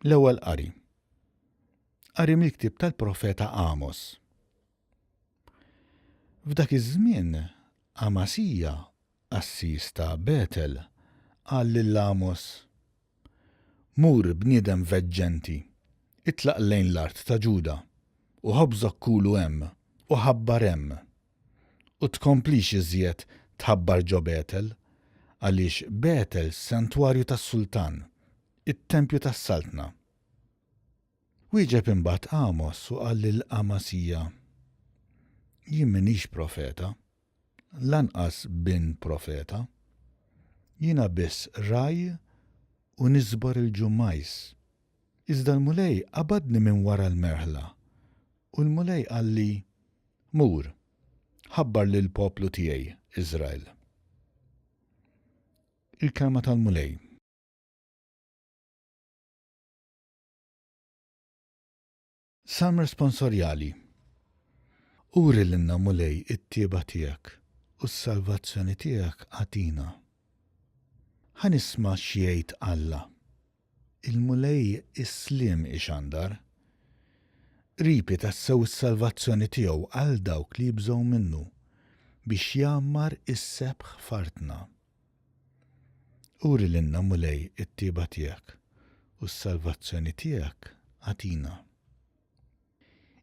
L-ewwel qari. Qari mill-ktieb tal-profeta Amos. F'dak iż-żmien Amasija, qassis ta' Betel, qal lil Amos, Mur, bniedem veġġenti, itlaq lejn l-art ta' Ġuda, u ħobżok kulu hemm, u ħabbar hemm. U tkomplix iżjed tħabbar ġo Betel, għaliex Betel santwarju tas-sultan, it-tempju tas-saltna. Wieġeb imbagħad Amos u qal lil Amasija, Jien m'iniex profeta, lanqas bin profeta. Jiena biss ragħaj u niżbor il-ġummajż. Iżda l-Mulej qabadni minn wara l-merħla, u l-Mulej qalli, 'Mur, ħabbar lill-poplu tiegħi Iżrael. Il-Kelma tal-Mulej. Salm Responsorjali Uri lilna, Mulej, it-tjieba tiegħek, u s-salvazzjoni tiegħek agħtina. Ħa nisma' x'jgħid Alla. Il-Mulej is-sliem ixandar. Qrib hi tassew is-salvazzjoni tiegħu għal dawk li jibżgħu minnu, biex jgħammar is-sebħ f'artna. Uri lilna, Mulej, it-tjieba tiegħek, u s-salvazzjoni tiegħek agħtina.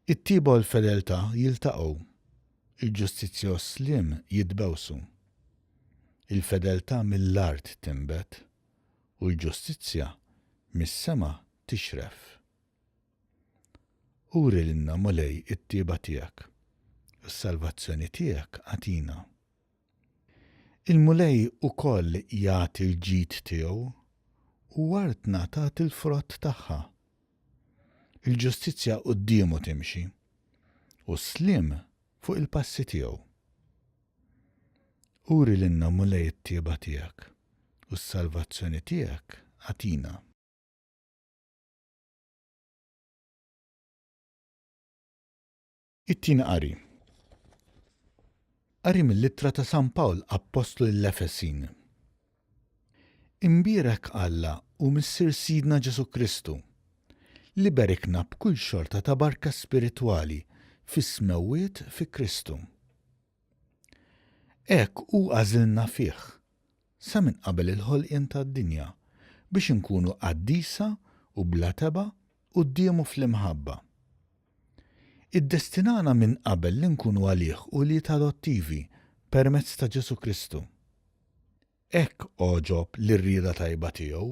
It-tjieba u l-fedeltà jiltaqgħu, il-ġustizzja u s-sliem jitbewsu. Il-fedeltà mill-art tinbet, u l-ġustizzja mis-sema tixref. Uri lilna, Mulej, it-tjieba tiegħek, u s-salvazzjoni tiegħek agħtina. Il-Mulej ukoll jagħti l-ġid tiegħu, u artna tagħti l-frott tagħha. Il-ġustizzja quddiemu timxi, u s-sliem fuq il-passi tiegħu. Uri lilna, Mulej, it-tjieba tiegħek, u s-salvazzjoni tiegħek agħtina. It-tieni qari. Qari mill-Ittra ta' San Pawl Appostlu lill-Efesin. Imbierek Alla u Missier Sidna Ġesù Kristu, li berikna b'kull xorta ta' barka spiritwali fis-smewwiet fi Kristu. Hekk hu għażilna fih, sa minn qabel il-ħolqien tad-dinja, biex inkunu qaddisa u bla tebgħa quddiemu fl-imħabba. Iddestinana minn qabel li nkunu għalih ulied adottivi permezz ta' Ġesù Kristu. Hekk għoġob lir-rieda tajba tiegħu,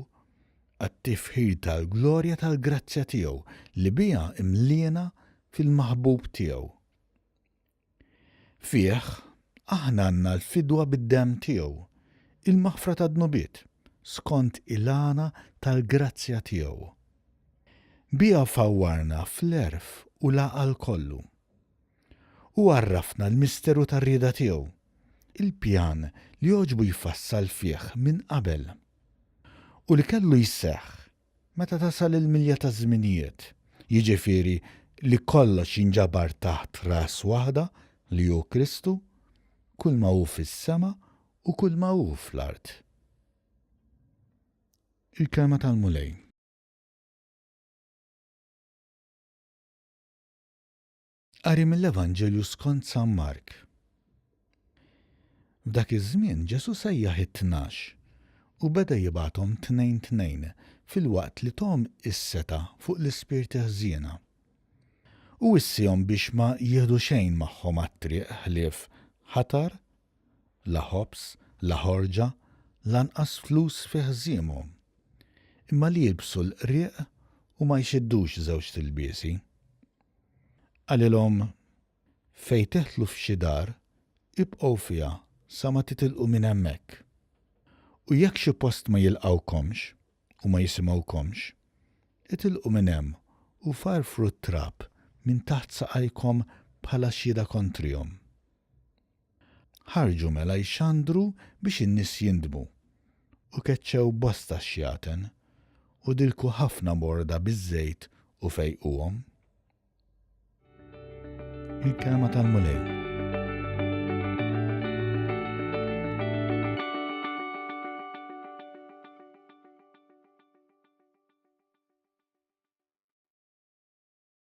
għat-tifħir tal-glorja tal-grazzja tiegħu li biha mliena fil-maħbub tiegħu. Fih, aħna għandna l-fidwa bid-demm tiegħu, il-maħfra tad-dnubiet, skont il-għana tal-grazzja tiegħu. Biha fawwarna fl-għerf u l-għaqal kollu. Hu għarrafna l-misteru tar-rieda tiegħu, il-pjan li għoġbu jfassal fih minn qabel, u li kellu jseħħ Meta tasal il-milja taż-żminijiet, jiġifieri li kollox jinġabar taħt ras waħda li hu Kristu, kulma hu fis-sema u kulma hu fl-art. Il-Kelma tal-Mulej. Qari mill-Evanġelju skont San Mark. F'dak iż-żmien Ġesù sejjaħ it-Tnax u beda jibgħathom tnejn tnejn filwaqt li tahom is-setgħa fuq l-ispirti ħżiena. U wissihom biex ma jieħdu xejn magħhom għat-triq ħlief ħatar, la ħobż, la ħorġa, lanqas flus fi ħżiemhom, imma li jilbsu l-qrieq u ma jxiddux żewġt ilbiesi. Qalilhom, Fejn tidħlu f'xi dar, ibqgħu fiha sa ma titilqu minn hemmhekk. U jekk xi post ma jilqgħukomx u ma jisimgħukomx, itilqu minn hemm u farfru t-trab minn taħt saqajkom bħala xhieda kontrihom. Ħarġu mela jxandru biex in-nies jindmu, u keċċew bosta xjaten, u dilku ħafna morda biż-żejt u fejquhom. Il-Kelma tal-Mulej.